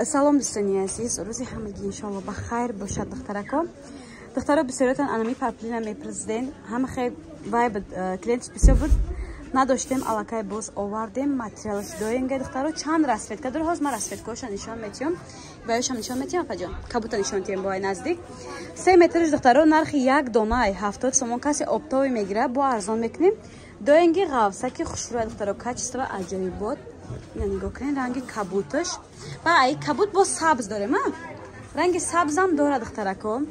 Салом, дӯстони азиз, рӯзи ҳамагӣ иншоалло ба хайр бошад, духтарако. Духтаро, бисёриятон анами паплина мепурсиден. Ҳама хел вай буд, клиентш бисёр буд. Надоштем, аллакай боз овардем. Материалаш доенга, духтаро, чанд расцветка дора. Ҳозир ман расцветкаҳоша нишон метиҳам. Ваёшам нишон метиҳам, апаҷон. Кабута нишон тиҳем бо ай наздик. 3 метриш, духтаро, нархи як дона ай 70 сомон. Касе оптовый мегира, бо арзон мекунем. Доенги ғавсаки хушрӯя, духтаро, качество аҷоибот. Ина нигоҳ кунед, ранги кабуташ. Ва ай кабут бо сабз дорем, а? Ранги сабзам дора, духтарако.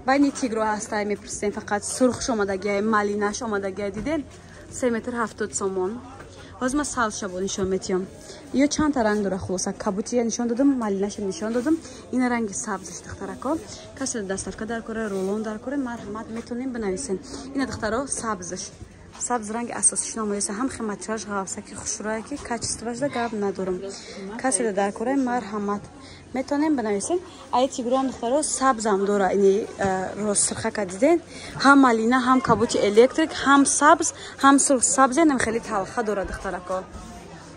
Байни тигро ҳастай мепурсем, фақат сурхш омадагиай, малинаш омадагиай, диден? 3 метр 70 сомон. Ҳозир ман сабзша бо нишон метиҳам. Ё чандта ранг дора, хулоса. Кабутия нишон додам, малинаша нишон додам. Ина ранги сабзаш, духтарако. Касе доставка дар кора, рулон дар кора, марҳамат, метонем бинависен. Ина, духтаро, сабзаш. Сабз ранги асосиш номоеса, ҳам хематираш ғавсаки хушрӯя, ки качествоашда гап надорам. Касе дар кора, марҳамат, метонем бинависем. Ай тигрон, духтаро, сабзам дора, ини рост сирхака диден, ҳам малина, ҳам кабути электрик, ҳам сабз, ҳам сурх. Сабзе нам хеле талха дора, духтарако.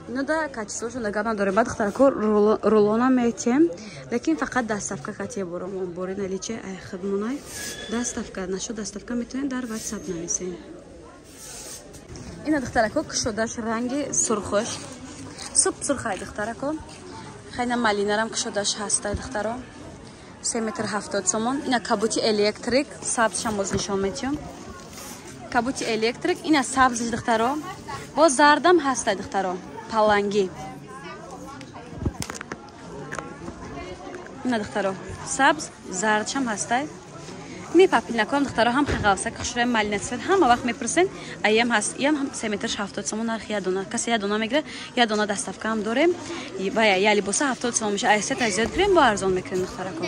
Ино да качествошон да гап надорем. Баъд, духтарако, рулона метиҳем, лекин фақат доставка катия борам. Бори наличие ай хидмонай доставка нашо, доставка метавонед дар WhatsApp нависем. Ина, духтарако, кушодаш ранги сурхош, суп сурхай, духтарако. Хайна малинарам кушодаш ҳастай, духтаро. 3 метр 70 сомон. Ина кабути электрик, сабзшам боз нишон метиҳам. Кабути электрик, ина сабзиш, духтаро. Боз зардам ҳастай, духтаро, палангӣ. Ина, духтаро, сабз, зардшам ҳастай. Ми папилнаком, духтаро, ҳам ғавсак хушрӯя, малина цвет, ҳама вақт мепурсен. Аям ҳаст, иям ҳам 3 метр 70 сомон нархи як дона. Касе як дона мегира, як дона доставка ҳам дорем. Ва я либоса 70 сомон меша. Ай сета зиёд гирем, бо арзон мекунем, духтарако.